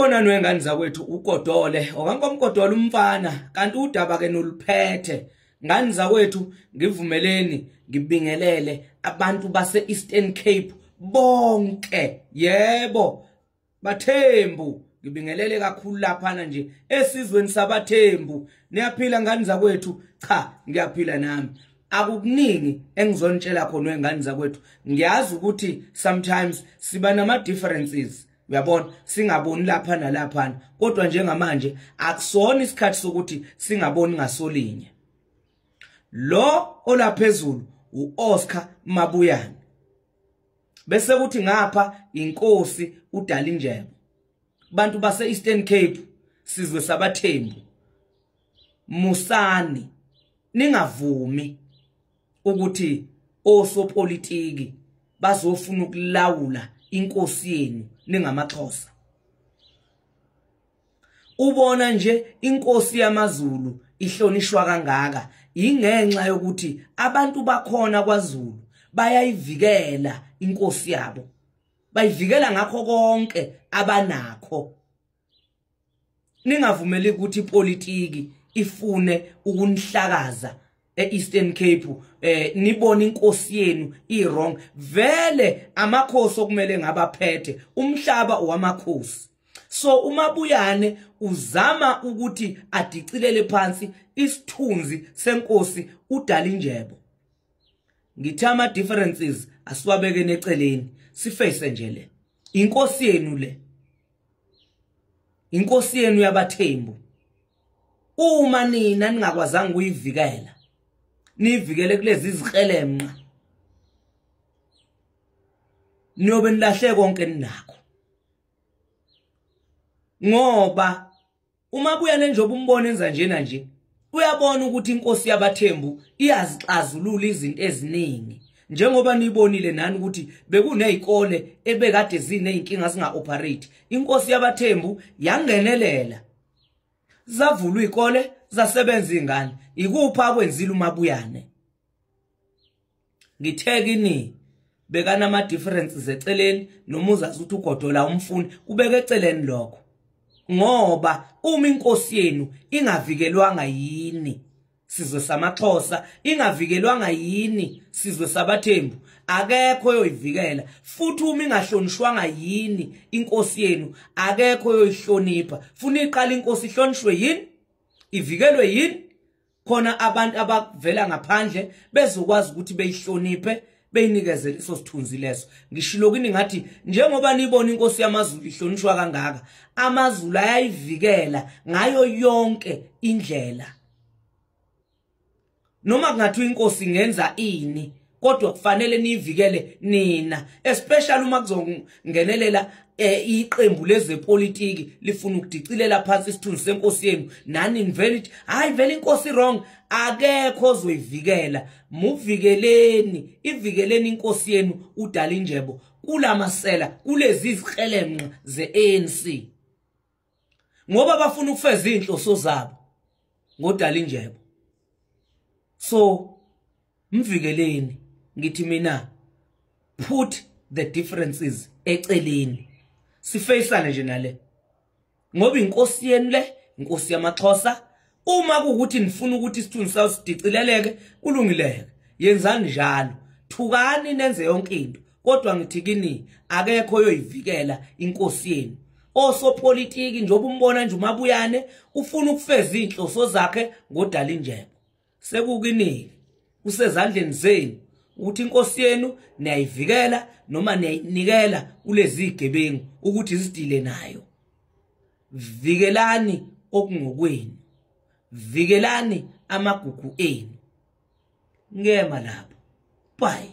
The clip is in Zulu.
Sanibonani wengane zakwethu uGodole okankomgodole umfana kanti udaba ke noluphethe. Ngane zakwethu ngivumeleni ngibingelele abantu base Eastern Cape bonke, yebo bathembu, ngibingelele kakhulu laphana nje esizweni sabathembu. Niyaphila ngane zakwethu? Cha, ngiyaphila nami. Akukuningi engizonitshela khona wengane zakwethu. Ngiyazi ukuthi sometimes siba nama differences, uyabona, singaboni lapha nalaphana, kodwa njengamanje akusona isikhathi sokuthi singaboni ngasolinye. Lo olaphezulu uOscar Mabuyane, bese kuthi ngapha inkosi uDalindyebo. Bantu base Eastern Cape, sizwe sabathembu, musani ningavumi ukuthi osopolitiki bazofuna ukulawula inkosi yenu ningamaXhosa. Ubona nje inkosi yamaZulu ihlonishwa kangaka ingenxa yokuthi abantu bakhona kwaZulu bayayivikela inkosi yabo, bayivikela ngakho konke abanakho. Ningavumeli ukuthi ipolitiki ifune ukunihlakaza eEastern Cape, nibone inkosi yenu i-wrong. Vele amakhosi okumele ngabaphethe umhlaba owamakhosi. So uMabuyane uzama ukuthi adicilele phansi isithunzi senkosi uDalindyebo. Ngithe ama differences asiwabeke neceleni, siface nje le inkosi yenu, le inkosi yenu yabathembu. Uma nina ningakwazanga ukuyivikela, nivikele kulezi izikhelemnqa, niyobe nilahle konke ninakho. Ngoba uMabuyane njengoba umbona enza njena nje, uyabona ukuthi inkosi yabathembu iyazixazulula izinto eziningi. Njengoba nibonile nani ukuthi bekunezikole ebekade zineyinkinga zinga-operate, inkosi yabathembu yangenelela, zavulwa izikole, zasebenza ingane. Ikuphi akwenzile uMabuyane? Ngithe kini bekana ama differences eceleni, noma uzazi ukuthi uGodola umfuni, kubeke eceleni lokho. Ngoba uma inkosi yenu ingavikelwanga yini sizwe samaXhosa, ingavikelwanga yini sizwe sabathembu, akekho oyoyivikela. Futhi uma ingahlonishwanga yini inkosi yenu, akekho oyoyihlonipha. Funa iqala inkosi ihlonishwe yini, ivikelwe yini, khona abantu abavela ngaphandle bezokwazi ukuthi beyihloniphe, beyinikezele iso sithunzi leso. Ngishilo kini ngathi njengoba nibona inkosi yamaZulu ihlonishwa kangaka, amaZulu ayayivikela ngayo yonke indlela. Noma kungathiwa inkosi ingenza ini, kodwa kufanele niyivikele nina, especially uma kuzongenelela iqembu lezepolitiki lifuna ukudicilela phansi isithunzi senkosi yenu, nani nivele ithi hayi vele inkosi wrong. Akekho ozoyivikela. Muvikeleni, ivikeleni inkosi yenu uDalindyebo kulamasela, kulezi izikhelemnqa ze-ANC, ngoba bafuna ukufeza inhloso zabo ngoDalindyebo. So mvikeleni, ngithi mina put the differences eceleni, sifeyisane nje nale, ngoba inkosi yenu le, inkosi yamaXhosa. Uma kuwukuthi nifuna ukuthi isithunzi sawo sidicileleke, kulungileke, yenzani njalo, thukani nenze yonke into, kodwa ngithi kini akekho oyoyivikela inkosi yenu. Osopolitiki njengoba umbona nje uMabuyane ufuna ukufeza inhloso zakhe ngoDalindyebo. Sekukiniki, kusezandleni zenu ukuthi inkosi yenu niyayivikela noma niyayinikela kulezi zigebengu ukuthi zidile nayo. Vikelani okungokwenu, vikelani amagugu enu. Ngema lapho. Bye.